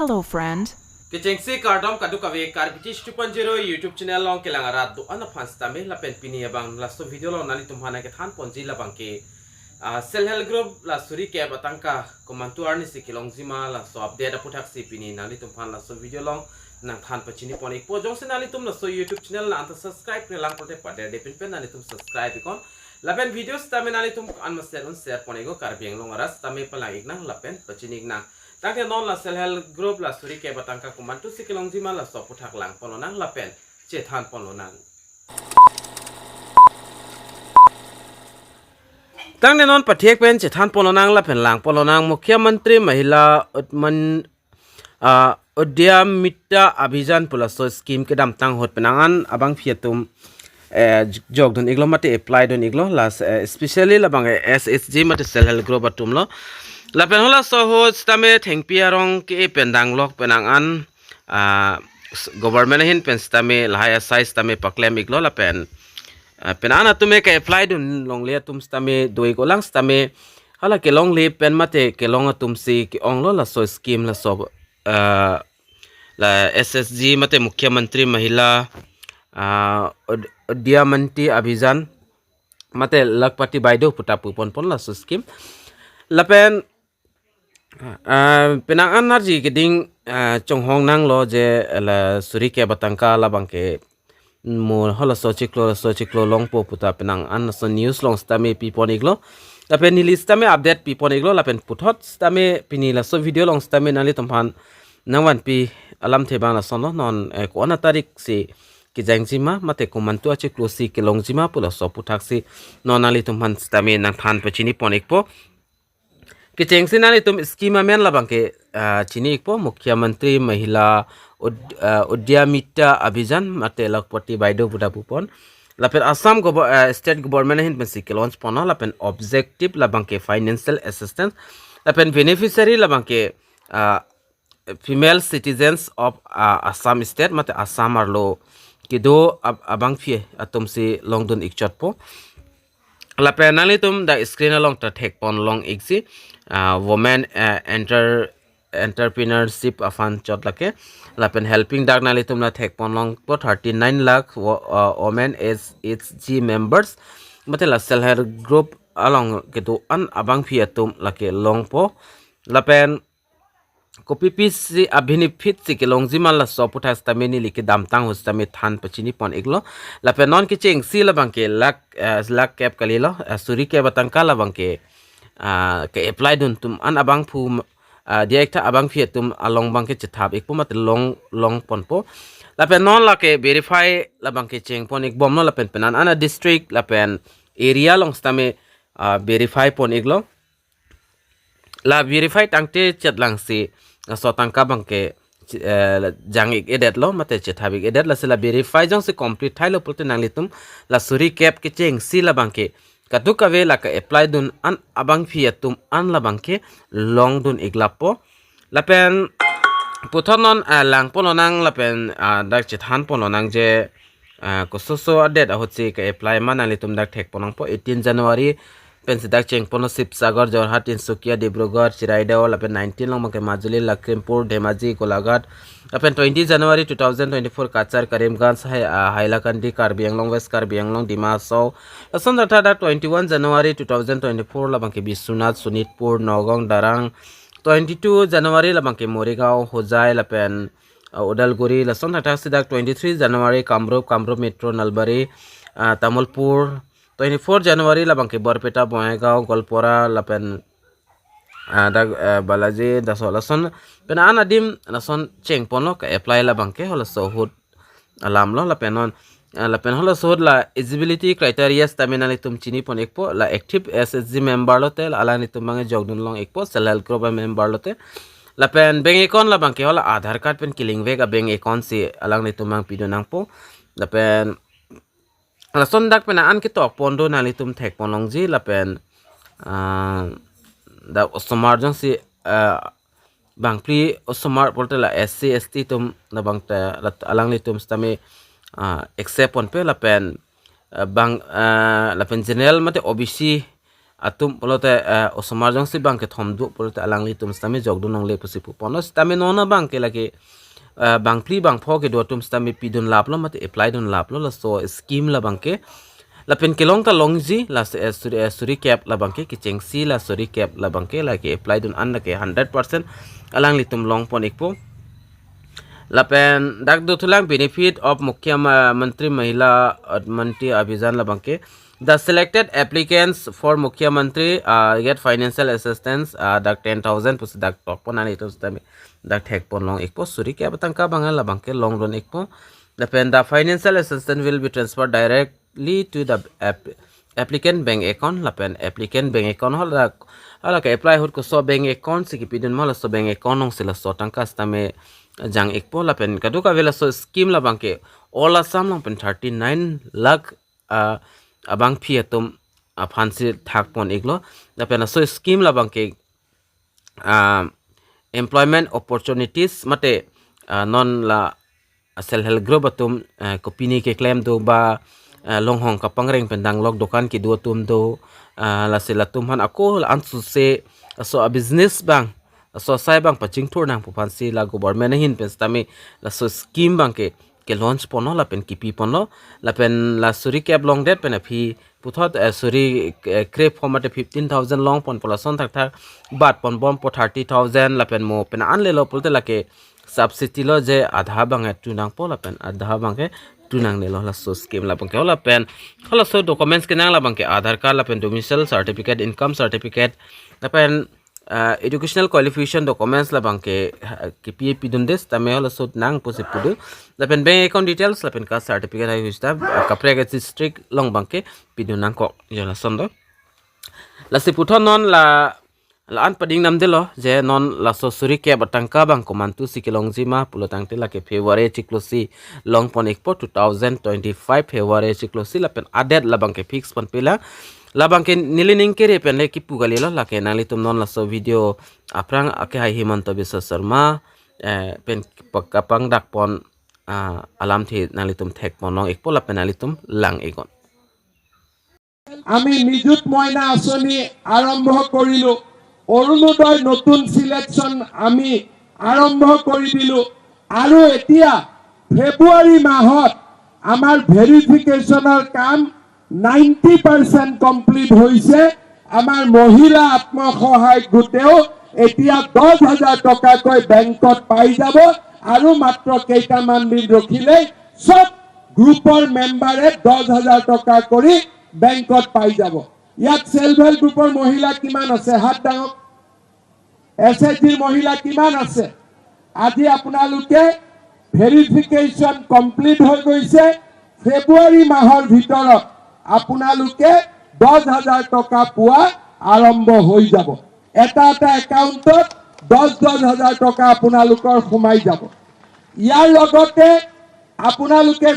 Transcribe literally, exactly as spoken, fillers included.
Hello, friend. Kechengsi kardom kadokave Karbi Teach two point zero YouTube channel along kelang arat do-an aphan sitame lapen pini abang laso video along nanglitum aphan nangkethan ponji labang ke, ah, self help group la suri kep atangka komantu arni si kelongjima laso update aputhaksi pini nanglitum aphan laso video along nangthan pachini pon ikpo. Jongsi nanglitum laso YouTube channel nang anta subscribe-re lang pulote paderde pinpen nanglitum subscribe iknon. Lapen video sitame nanglitum an ma share un share pon iknon, Karbi Anglong arat sitame palang iknang lapen pachini iknang. Tangte non la self help group la suri kep atangka komantu si kelongjima laso aputhak lang ponlonang lapen chethan ponlonang. Tangte non pathek pen chethan ponlonang lapen lang ponlonang, Mukhyamantri Mahila Utman, ah, Udyamita Abhijan pu laso scheme kedamtang ahut penang an abangpi atum, eh, jokdun iklo mate apply dun iklo, las, eh, especially labang, eh, S H G mate self help group atum lo. Lapen halaso ahut sitame thengpi arong ke pen danglok penang an, ah, s-, government ahin pen sitame lahai asai sitame paklem iklo lapen, ah, penang an atum ke apply dun longle atum sitame do ik olang sitame hala kelongle pen mate kelong atum si ke-onglo laso scheme laso, ah, la S H G mate Mukhyamantri Mahila, ah, Ud-, Udyamita Abhijan mate Lakhpati Baideo puta pu ponpon laso scheme. Lapen, ah, penang an arji keding, ah, chonghong nanglo je la suri kep atangka labang ke mo halaso chiklo laso chiklo longpo puta penang an laso news along sitame pi pon iklo. Lapen neli sitame update pi pon iklo lapen puthot sitame pini laso video along sitame nanglitum aphan nangvanpi alamthe abang lasonlo, non, eh, ko-an atarik si kejangjima mate komantu achiklo si kelongjima pu laso aputhaksi non nanglitum aphan sitame nangthan pachini pon ikpo. Kechengsi nanglitum scheme amen labang ke, ah, chini ikpo, Mukhyamantri Mahila Ud-, ah, Udyamita Abhijan mate Lakhpati Baideo puta pu pon. Lapen Assam gover-, ah, state government ahin pensi ke-launch ponlo lapen objective labang ke financial assistance. Lapen beneficiary labang ke, ah, female citizens of, ah, Assam state mate Assam arlo kedo ab-, abangpi atum si longdun ikchotpo. Lapen nanglitum dak screen along ta thek ponlong iksi, ah, women, ah, enter-, entrepreneurship aphan chot lake. Lapen helping dak nanglitum la thek ponlongpo thirty-nine lakh wo-, ah, women S H G members mate la self help group along kedo-an abangpi atum lake longpo. Lapen kopi pisi a-benefit si kelongjima laso aputhak sitame neli kedamtang ahut sitame than pachini pon iklo. Lapen non kechengsi labang ke lakh, eh, lakh kep kalilo, eh, suri kep atangka labang ke, ah, ke-apply dun atum an abangphu, ah, diak tha abangpi atum along abang ke chethap ikpo mate long, long ponpo. Lapen non lake verify labang ke cheng pon ikbomlo lapen penang an a-district lapen area along sitame, ah, verify pon iklo. La verify tangte chetlang si laso atangka abang ke, eh, jang ik-edetlo mate chethap ik-edet, lasi la verify jongsi complete thailo pulote nanglitum la suri kep kechengsi labang ke kadokave la ke-apply dun an abangpi atum an labang ke longdun iklappo. Lapen puthot non, ah, lang ponlonang lapen, ah, dak chethan ponlonang je, ah, kososo a-date ahut si ke-apply ma nanglitum dak thek ponlongpo eighteen January pensi dak cheng ponlo Sibsagar, Jorhat, Tinsukia, Dibrugarh, Chiraideo, lapen nineteen along abang ke Majuli, Lakhimpur, Dhemaji, Golaghat, lapen twenty January two thousand twenty-four Cachar, Karimganj, Hai-, ah, Hailakandi, Karbi Anglong, West Karbi Anglong, Dima Hasao. Lason thaktha dak twenty-one January two thousand twenty-four labang ke Biswanath, Sonitpur, Nagaon, Darrang. Twenty-two January labang ke Morigaon, Hojai lapen, ah, Udalguri. Lason thakthaksi dak twenty-three January Kamrup, Kamrup Metro, Nalbari, ah, Tamulpur. Twenty-four January labang ke Barpeta, Bongaigaon, Goalpara lapen, ah, dak, eh, Balaji, laso lason penang an adim lason cheng ponlo ke-apply labang ke halaso ahut alamlo lapen non, ah, lapen halaso ahut la eligibility criteria sitame nanglitum chini pon ikpo, la active S H G member lote, la alanglitum abang jokdun long ikpo, self help group member lote. Lapen bank account labang ke hala Aadhaar card pen ke-link vek a-bank account si alanglitum abang pidun nangpo. Lapen lason dak penang an ketok pon do nanglitum thek ponlongji lapen, ah, dak osomar jongsi, ah, bangphli osomar pulote la S C, S T atum labang ta, la alanglitum sitame, ah, accept ponpe lapen, ah, bang, ah, lapen general mate O B C atum pulote, eh, osomar jongsi bang kethom do pulote alanglitum sitame jokdun longle pusi puponlo. Sitame non abang ke lake, eh, bangphli bangpho kedo atum sitame pidun laplo mate apply dun laplo laso scheme labang ke. Lapen kelong ta longji la se, eh, suri, eh, suri kep labang ke, kechengsi la suri kep labang ke lake apply dun an lake hundred percent alanglitum longpon ikpo. Lapen dak dothulang benefit of Mukhyamantri Mahila Atmantri Abhiyan labang ke. The selected applicants for Mukhyamantri, uh, get financial assistance, uh, dak ten thousand pusi dak tokpon an itum sitame dak thekpon long ikpo, suri kep atangka abang labang ke longdun ikpo. Lapen the financial assistance will be transferred directly to the app-, applicant bank account. Lapen applicant bank account hala, hala ke apply ahut koso bank account si kipidun ma laso bank account alongsi laso tangka sitame jang ikpo. Lapen kadokave laso scheme labang ke all Assam along pen thirty nine lakh, ah, abangpi atum aphansi thakpon iklo. Lapen laso scheme labang ke, ah, employment opportunities mate, ah, non la self help group atum, eh, kopine keklem do ba, eh, longhong kapangreng pen danglok dokan kedo atum do, ah, lasi latum aphan ako la ansose laso a business abang, laso asai abang pachingthur nangpo aphansi la government ahin pen sitame laso scheme abang ke, ke launch ponlo lapen kipi ponlo. Lapen la suri kep longdet pen aphi puthot, eh, suri, eh, krepho mate fifteen thousand longpon pu lason thakthak bat ponbompo thirty thousand lapen mo pen an lelo pulote lake subsidy lo je adha abang ke tu nangpo lapen adha abang ke tu nangnelo laso scheme labang ke. Lapen halaso documents kenang labang ke Aadhaar card lapen domicile certificate, income certificate, lapen, ah, educational qualification documents labang ke, ah, kipi pidunde sitame halaso nang pusi pudu. Lapen bank account details lapen caste certificate hai huista, ah, kaprek district along abang ke pidun nangkok, yo lason do. Lasi puthot non la, la-an pading namdelo je non laso suri kep atangka abang komantusi kelongji ma pulo tangte lake February chiklosi longpon ikpo, two thousand twenty-five February chiklosi lapen a date labang ke fix ponpe lang. Labang ke neli ning kere pen le kipu kalilo, lake nanglitum non laso video aphrang ake hai Himanta Biswa Sarma, eh, pen kapangdakpon, ah, alamthe nanglitum thekpon long ikpo lapen nanglitum lang iknon. আমি নিযুত মইনা আঁচনি আৰম্ভ কৰিলো, অৰুণোদয় নতুন চিলেকশ্যন আমি আৰম্ভ কৰি দিলো, আৰু এতিয়া ফেব্ৰুৱাৰী মাহত আমাৰ ভেৰিফিকেশ্যনৰ কাম নাইণ্টি পাৰ্চেণ্ট কমপ্লিট হৈছে। আমাৰ মহিলা আত্মসহায়ক গোটেও এতিয়া দহ হাজাৰ টকাকৈ বেংকত পাই যাব, আৰু মাত্ৰ কেইটামান দিন ৰখিলেই চব গ্ৰুপৰ মেম্বাৰে দহ হাজাৰ টকা কৰি বেংকত পাই যাব। ইয়াত ছেল্ফ হেল্প গ্ৰুপৰ মহিলা কিমান আছে, হাত দাঙক। এছ এইচ জিৰ মহিলা কিমান আছে? আজি আপোনালোকে ভেৰিফিকেশ্যন কমপ্লিট হৈ গৈছে। ফেব্ৰুৱাৰী মাহৰ ভিতৰত আপোনালোকে দহ হাজাৰ টকা পোৱা আৰম্ভ হৈ যাব। এটা এটা একাউণ্টত দহ দহ হাজাৰ টকা আপোনালোকৰ সোমাই যাব। ইয়াৰ লগতে আপোনালোকে